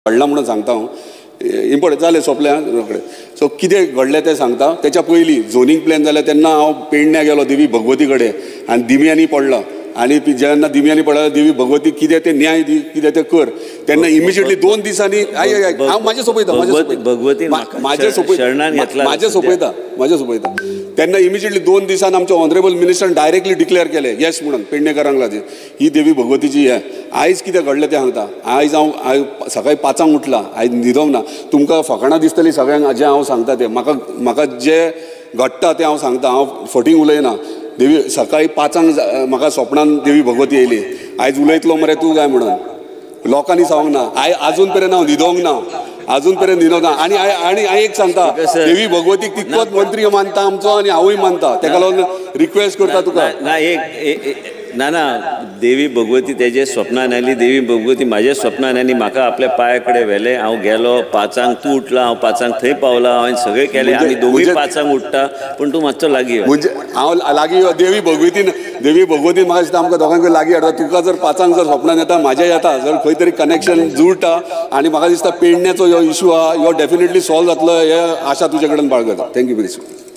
घडलां म्हणून सांगता हांव. इम्पॉर्टंट जालें सोंपलें रोखडें. सो कितें घडलें तें सांगता. तेच्या पयलीं झोनींग प्लॅन जालें तेन्ना हांव पेडण्या गेलो देवी भगवती कडेन आनी दिमयांनी पडला आनी जेन्ना दिमयांनी पडला देवी भगवती कितें तें न्याय दी, कितें तें कर, तेन्ना इमिजिएटली 2 दिसांनी हांव म्हाजें सोंपयता, म्हाजें सोंपयता, म्हाजें सोंपयता, म्हाजें सोंपयता. तेन्ना इमिजिएटली 2 दिसान आमचे ऑनरेबल मिनिस्टरान डायरेक्टली डिक्लेअर केलें येस म्हणून पेडणेकारांक लागीं ही देवी भगवतीची हें. आयज कितें घडलें तें सांगता. आयज हांव सकाळीं 5 उठलां, आयज न्हिदोंक ना. तुमकां फकाणां दिसतलीं सगळ्यांक जें हांव सांगता तें. म्हाका म्हाका जें घडटा तें हांव सांगता, हांव फटींग उलयना. देवी सकाळीं 5 म्हाका स्वप्नान देवी भगवती येयली, आयज उलयतलो मरे तूं काय म्हणून. लोकांनी सांगूंक ना. आयज आजून पर्यंत हांव न्हिदोंक ना, आजून पर्यंत न्हिदोंक ना. आनी आनी हांव एक सांगता, देवी भगवतीक तितकोच मंत्री मानता आमचो आनी हांवूय मानता. तेका लागून रिक्वेस्ट करता तुका. ना एक ना ना देवी भगवती तेजे स्वप्नान आयली, देवी भगवती म्हाज्या स्वप्नान आयली, म्हाका आपल्या पांया कडेन व्हेलें. हांव गेलो 5 तूं उठला, हांव 5 थंय पावला, हांवें सगळें केलें. आमी दोगूय 5 उठ्ठा, पूण तूं मातसो लागीं. म्हणजे हांव लागीं देवी भगवतीन, देवी भगवतीन म्हाका दिसता आमकां दोगांकूय लागीं हाडटा. तुका जर 5 जर स्वप्नान येता, म्हाजें येता, जर खंय तरी कनेक्शन जुळटा आनी म्हाका दिसता पेडण्याचो हो इशू आहा हो डेफिनेटली सॉल्व जातलो हे आशा तुजे कडेन बाळगता. Thank you very much.